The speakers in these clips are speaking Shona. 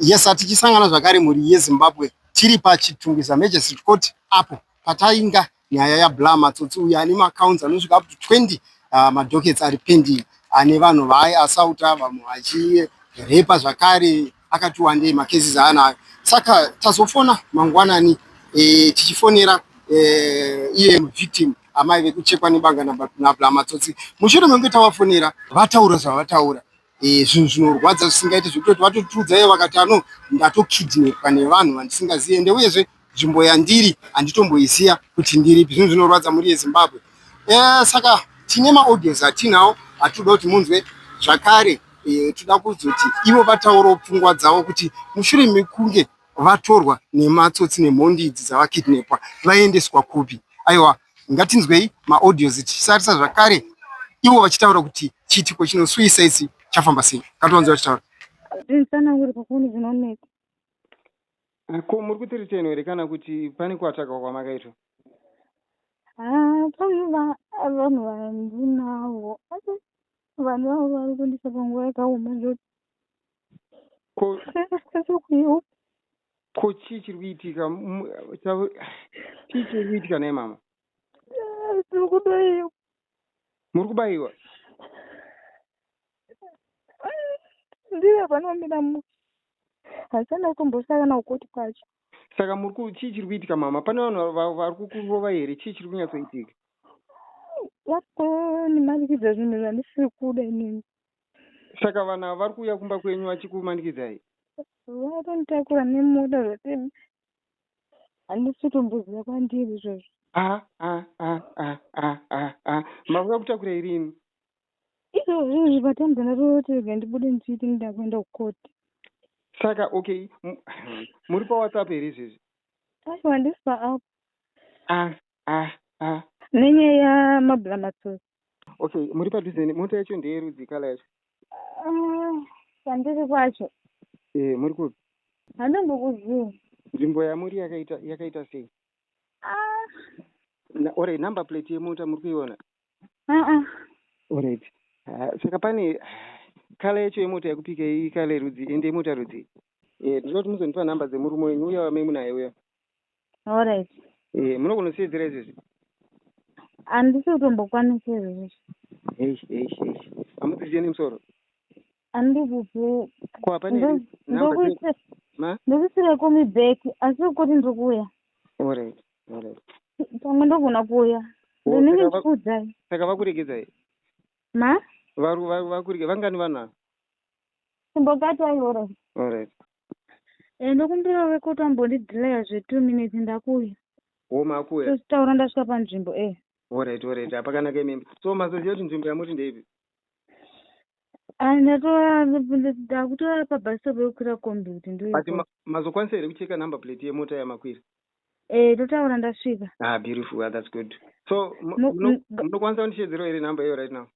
Yes, tichisangana zvakare mhuri yeZimbabwe, tiri paChitungwiza Magistrate Court apo patainga nyaya yaBla Matsotsi uyo ane macounts anosvika up to 20 madockets ari pending ane vanhu vaaiasauta, vamwe vachirepa zvakare, akati wandei macases aanayo. Saka tazofona mangwanani tichifonera iye victim, amai vekuchekwa nebanga naBla Matsotsi. Mushure mekunge tavafonera, vataura zvavataura, zvinhu zvinorwadza zvisingaiti, zvekutoti vatotiudza ivo vakati ano ndatokidnapwa nevanhu vandisingazivi, ende uyezve nzvimbo yandiri handitomboiziya kuti ndiripi. Zvinhu zvinorwadza, mhuri yeZimbabwe. Saka tine maaudios atinawo atinoda kuti munzwe zvakare. Toda kuzoti ivo vataurawo pfungwa dzavo kuti mushure mekunge vatorwa nematsotsi nemhondi idzi dzavakidnapwa, vaendeswa kupi. Aiwa, ngatinzwei maaudios tichisarisa zvakare ivo vachitaura kuti chiitiko chinosuwisa ichi chafamba sei. Ngativanzwe vachitaura. Ndinotsanangura pafoni, zvinonetsa. Ko muri kuthreatenwa here kana kuti pane kuattackwa kwamakaitwa? Haa, pane vanhu vandinavo, asi vanhu vavo vari kundisa panguva yakaoma zvoti Ko kuiupa. Ko chii chiri kuitika? Chii chiri kuitika naye, mama? Tiri kubayiwa. Muri kubayiwa? Ndiri panomira mu hasana kutombosara nakukoti kwacho. Saka muri ku chii chiri kuitika, mama? Pane vanhu vari kukurova here? Chii chiri kunyatsoitika? Vari kundimanikidza zvinhu zvandisiri kuda inini. Saka vanhu ava vari kuuya kumba kwenyu vachikumanikidzai? Vatonditakura nemota zvati handisi kutomboziva kwandiri izvozvo. A a a a a a a, makuda kutakura irini? Izvozvo izvi patambo ndatoti rega ndibude ndichiti ndida kuenda kukoti. Saka okay, muri paWhatsApp here izvezvi? Aiwa, handisi paapp. A a a. Nenyaya yamabhula Matsotsi. Okay, muri padhuze, mota yacho ndeyerudzi, colour yacho? Ah, kwandiri kwacho? E, muri kupi? Handombokuziva. Nzvimbo yamuri yakaita sei? Ah. Alright, number plate yemota muri kuiona? Aa. Alright. Saka pane colour yacho yemota yekupika iyi, colour yerudzi, ende yemota rudzi? Ndinoda kuti muzondipa nhamba dzemurume wenyu uya wame munaye uya. Alright. Munogona kusiyedzera izvezvi? Handisi kutombokwanisa izvozvo. Eish, eish, eish, hamudziziye nemusoro? Handizizivi. Ko hapana here nhamba ma Ndokuisira call back, asi kuti ndiri kuuya. Alright. Pamwe ndogona kuuya. Oh, ndinenge saka ndichikuudzai. Saka vakuregedzai? Ma Vakurege vangani vanhu ava? Simbokati aiora. Alright. Ndokumbira vekoti ambondidelaya zve2 minutes, ndakuuya. Wo makuya? Totaura ndasvika panzvimbo e. Alright, hapakanaka imimi. So mazoziva kuti nzvimbo yamuti ndeipi? Ndatora, ndakutora pabus stop yekukwira kombi kuti But ndiuye. Mazokwanisa here kucheka number plate yemota yamakwira? Totaura ndasvika. Ah, beautiful. Ah, that's good. So munokwanisa kundishedzerawo here nhamba iyo right now?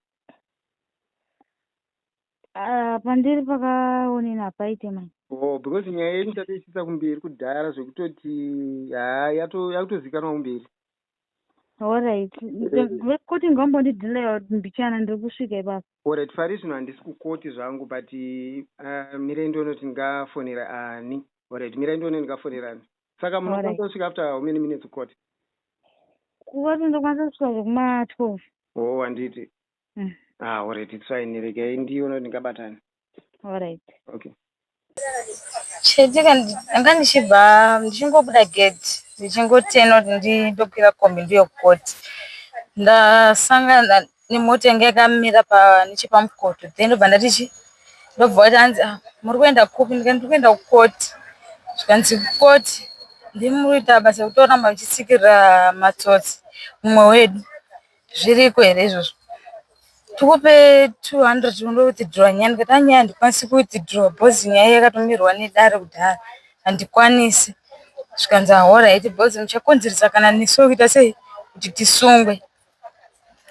Ah, pandiri pakaoneni hapaite mani. Oh, because nyaya yenyu tatoisisa kumberi kudhara zvekutoti ha, yakutozikanwa kumberi. Alright, vekoti ngambondidelaya mbichana, ndiri kusvika ipapo. Alright, pari zvino handisi kukoti zvangu, but mirai ndione kuti ndingafonera ani. Alright, mirai ndione ndingafonera ani. Saka munokwanisa kusvika after how many minutes kukoti? Kukoti ndokwanisa kusvika zvekuma 12. Oh, handiti? Mm. Ah, alright, it's fine. Regai ndione kuti ndingabatani. Alright. Okay. Chaitika ndanga ndichibva, ndichingobuda gate, ndichingotena kuti ndokwira kombi ndiye kukoti. Ndasangana nemota yanga yakamira nechepamukoto, then ndobva ndati chi ndobva vati hanzi, "Ah, muri kuenda kupi?" Ndikati, "Ndiri kuenda kukoti." Zvikanzi, "Kukoti ndimi muri kuita basa rekutoramba muchitsikirira matsotsi mumwe wedu, zviriko here izvozvo? Tikupe 200 undowithdraw nyaya." Ndikati, "Anyaya handikwanisi kuwithdraw because nyaya yakatomirwa nedare kudhara, handikwanisi." Zvikanzi, "Alright, because muchakonzeresa kana nesu kuita sei kuti tisungwe."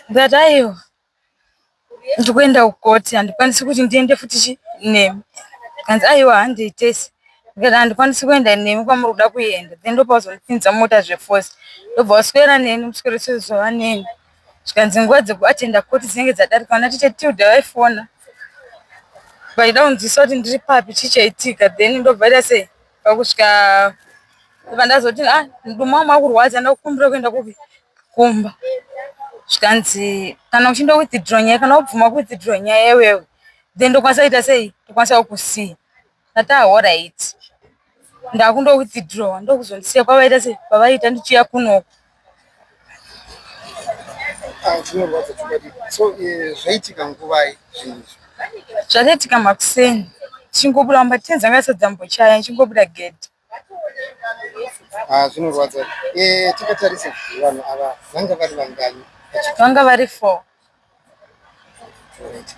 Ndikati, "Aiwa, ndiri kuenda kukoti, handikwanisi kuti ndiende futi chi nemi." Kanzi, "Aiwa, handei tese." Ndikati, "Handikwanisi kuenda nemi kwamuri kuda kuenda." Then ndopavazondipinza mumota zveforce, ndobva vaswera neni muswero sezuva neni. Zvikanzi nguva dzekuatenda koti dzinenge dzadarika. Vana tete Tilda vaifona. Vachida kunzwisisa kuti ndiri papi, chii chaitika. Then ndobva ita sei pakusvika ndobva ndazoti ah, mudumbu mangu makurwadza, ndakukumbira kuenda kupi, kumba. Zvikanzi kana uchinda withdraw nyaya, kana wabvuma kuwithdraw nyaya iwewe, then ndokwanisa kuita sei, ndokwanisa kukusiya. Ndati alright, ndakundo withdraw, ndokuzondisiya kwavaita sei, kwavaita ndichiuya kunoku. Ah, zvinorwadza chokwadi. So zvaitika nguvai zvinhu izvi? Zvakaitika makuseni, tichingobuda mumba, tenzi anga asati ambochaya, nichingobuda gedhi. Ah, zvinorwadza. Takatarisa vanhu ava vanga vari vangani? Vanga vari 4. Alright.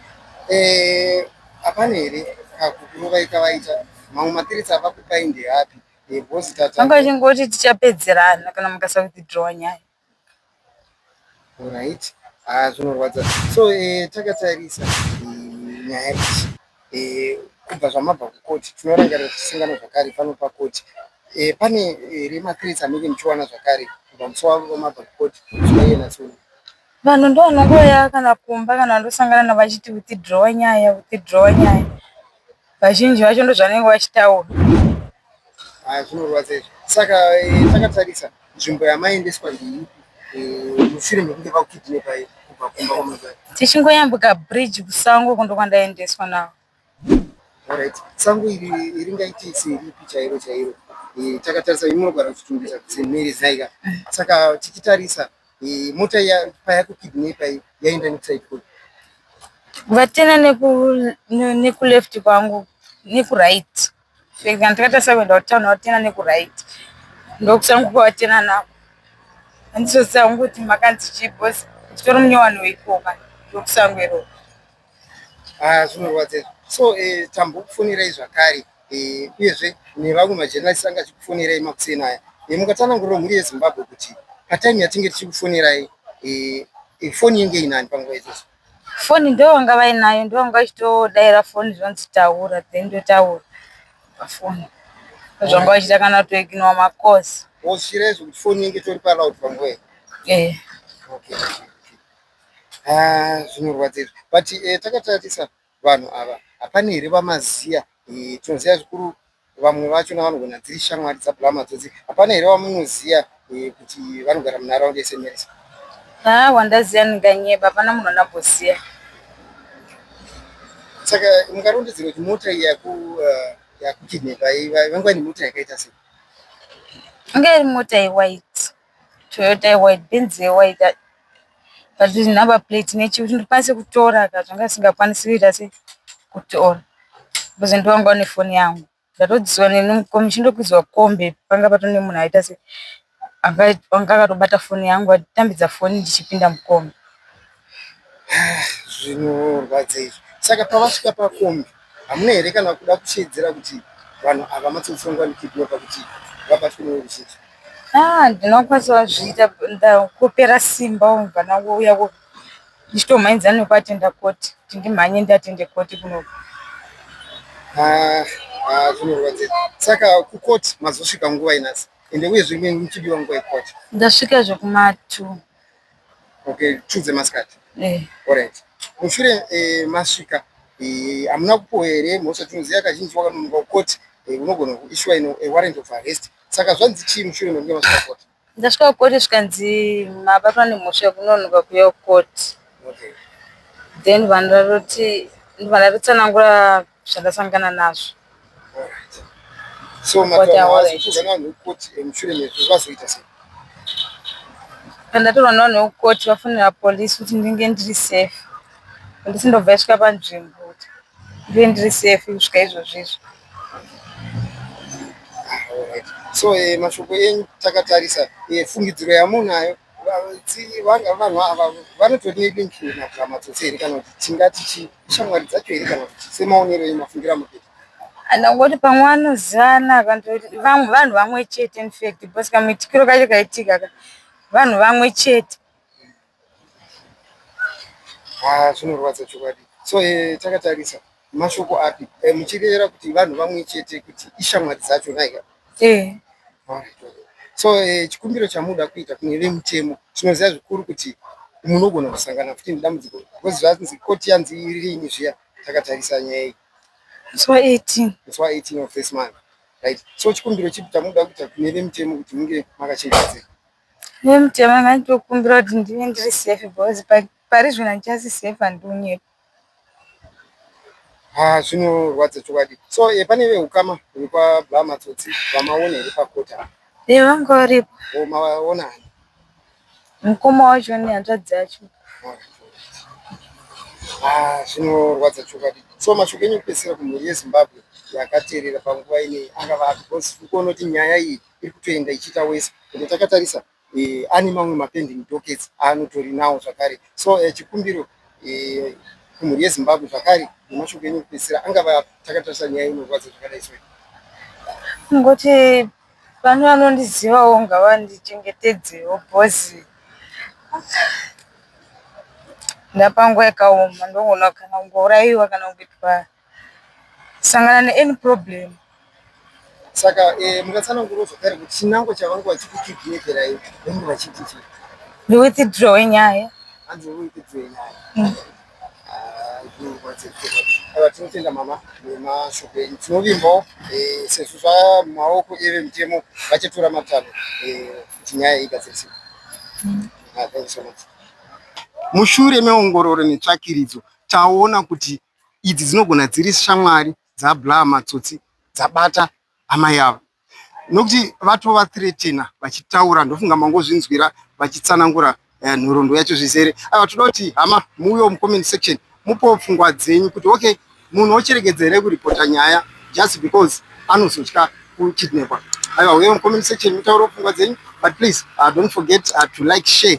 Hapana here kakukurovai kavaita? Mamwe mathreats avakupai ndeapi? Because tata Vanga vachingoti tichapedzerana kana mukasa withdraw nyaya. Alright. Ah, zvinorwadza. So takatarisa nyaya iyi, kubva zvamabva kukoti, tinorangarira tichisangana zvakare pano pakoti. Pane here mathreats amunenge muchiwana zvakare kubva musi wamabva kukoti kusvika iye nhasi uno? Vanhu ndo vanongouya kana kumba kana ndosangana navo vachiti withdraw nyaya, withdraw nyaya. Vazhinji vacho ndo zvanenge vachitaura. Ah, zvinorwadza izvi. Saka takatarisa nzvimbo yamaendeswa ndeipi mushure mekunge vakukidnapai kubva kumba kwamabva? Tichingoyambuka bridge kusango uko ndokwandaendeswa navo. Alright. Sango iri ringaite seripi chairo chairo? Takatarisa imi munogara kuChitungwiza kuSt Mary's naika. Saka tichitarisa mota payakukidnapai yaenda nekuside kupi? Vatena nekuleft kwangu, nekuright. Kana takatarisa kuenda kutown vatena nekuright, ndokusango kwavatena nako. Handizoziva hangu kuti makanzi chii because nditori munyowani weikoka, ndokusango iroro. Ah, zvinorwadza izvi. So tambokufonirai zvakare, uyezve nevamwe majournalist anga achikufonirai makuseni aya. Mungatsanangurira mhuri yeZimbabwe kuti patime yatinge tichikufonirai, foni yenge inani panguva idzodzo? Foni ndo vanga vainayo, ndo vanga vachitodaira foni, zvonzi taura, then ndotaura pafoni. Zvanga vachiita kana kutoignore macalls. Wozvichira izvo kuti foni yenge itori paloud panguva iyi? Eh. Okay. Ah, zvinorwadza izvi. But takatarisa vanhu ava, hapana here vamaziya? Tinoziva zvikuru vamwe vachona vanogona dziri shamwari dzaBla Matsotsi. Hapana here vamunoziya kuti vanogara munharaunda yeSt Mary's? Haa, wandaziya ndinganyeba, hapana munhu andamboziya. Saka mungarondedzera kuti mota iyi yakukidnapai vanga vaine mota yakaita sei? Inga iri mota yewhite, Toyota yewhite, Benz yewhite, but number plate nechi kuti ndikwanise kutora ka zvanga zvisingakwanisi kuita sei, kutora, because ndovanga vane foni yangu. Ndatodzidziswa ndichindokwidzwa kombi, panga patori nemunhu aita sei, anga akatobata foni yangu, achitambidza foni ndichipinda mukombi. Zvinorwadza izvi. Saka pavasvika pakombi, hamuna here kana kuda kushedzera kuti vanhu ava matsotsi vanga vanikidnapa kuti vabatwe neveruzhinji? Ah, ndinokwanisa kuzviita, ndakupera simba ubva ndangouya ndichitomhanyidzana nekuatenda koti kuti ndimhanye ndiatende koti kunoku. Ah, ah, zvinorwadza. Saka kukoti mazosvika nguva inasi, ende uyezve muchidiwa nguva yekoti? Ndasvika zvekuma 2. Okay, 2 dzemasikati? Eh. Alright. Mushure masvika, hamuna kupiwa here mhosva? Tinoziva kazhinji wakanonoka kukoti unogona kuissuwa ino a warrant of arrest. Saka zvanzi chii mushure mekunge masvika koti? Ndasvika kukoti zvikanzi mabatwa nemhosva yekunonoka kuuya kukoti. Then vandaroti ndobva ndatotsanangura zvandasangana nazvo. Alright. So Koti alright. mazotorwa navanhu vekukoti, mushure mezvo vazoita sei? Pandatorwa navanhu vekukoti vafonera polisi kuti ndinge ndiri safe. Polisi ndobva yasvika panzvimbo kuti ndive ndiri safe kusvika izvozvo izvo. Alright. So mashoko enyu takatarisa, fungidziro yamunayo, vanhu ava vanotori nelink naBla Matsotsi here, kana kuti tingati chii, shamwari dzacho here, kana kuti semaonero enyu, mafungiro amunoita? Ndangoti pamwe vanozivana, vanhu vamwe chete in fact, because kamuitikiro kacho kaitika ka vanhu vamwe chete. Ah, zvinorwadza chokwadi. So takatarisa mashoko api, muchirevera kuti vanhu vamwe chete, kuti ishamwari dzacho naika? Eh. Alright, okay. So chikumbiro chamuda kuita kune vemutemo, tinoziva zvikuru kuti munogona kusangana futi nedambudziko because zvanzi koti yanzi iri rini zviya, takatarisa nyaya iyi. Musi wa18. Musi wa18 of this month, right? So chikumbiro chipi chamunoda kuita kune vemutemo kuti munge makachengetedzeka? Vemutemo nganditokumbira kuti ndive ndiri safe because pari zvino handichasi safe, handinyepa. Ah, zvinorwadza chokwadi. So pane veukama vekwaBla Matsotsi vamaona here pakota? E, vanga varipo. O, mavaona ani? Mukoma wacho nehanzvadzi yacho. Ah, zvinorwadza chokwadi. So mashoko enyu ekupedzisira kumhuri yeZimbabwe yakateerera panguva ineyi angava api? Because tiri kuona kuti nyaya iyi iri kutoenda ichiita wese, ende takatarisa ane mamwe mapending dockets aanotori nawo zvakare. So chikumbiro kumhuri yeZimbabwe zvakare nemashoko enyu ekupedzisira angava api takatarisa nyaya inorwadza zvakadai so? Kungoti vanhu vanondizivawo ngavandichengetedzewo because ndapanguva yakaoma, ndogona kana kungourayiwa kana kungoitwa sangana neany problem. Saka mungatsanangurawo zvakare kuti chinangwa chavange vachikukidnaperai vange vachiti chii? Ndiwithdraw nyaya. Hanzi withdraw nyaya. Ah, zvinorwadza chokwadi. Aiwa, tinotenda mama nemashoko enyu. Tinovimbawo sezvo zvamumaoko evemutemo, vachatora matanho kuti nyaya iyi igadziriswe. Ah, thank you so much. Mushure meongororo netsvakiridzo, taona kuti idzi dzinogona dziri shamwari dzaBla Matsotsi dzabata amai ava, nokuti vatovathreatena vachitaura. Ndofunga mangozvinzwira vachitsanangura nhoroondo yacho zvizere. Aiwa, toda kuti hama muuyewo mucomment section mupewo pfungwa dzenyu kuti okay, munhu ocherekedza here kuripota nyaya just because anozotya kukidnapwa? Aiwa, uyewo mucomment section mutaurewo pfungwa dzenyu, but please don't forget to like, share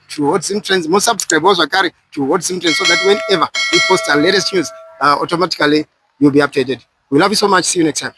to Hot Zim Trends, musubscribe zvakare to Hot Zim Trends so that whenever we post our latest news, automatically you'll be updated. We love you so much. See you next time.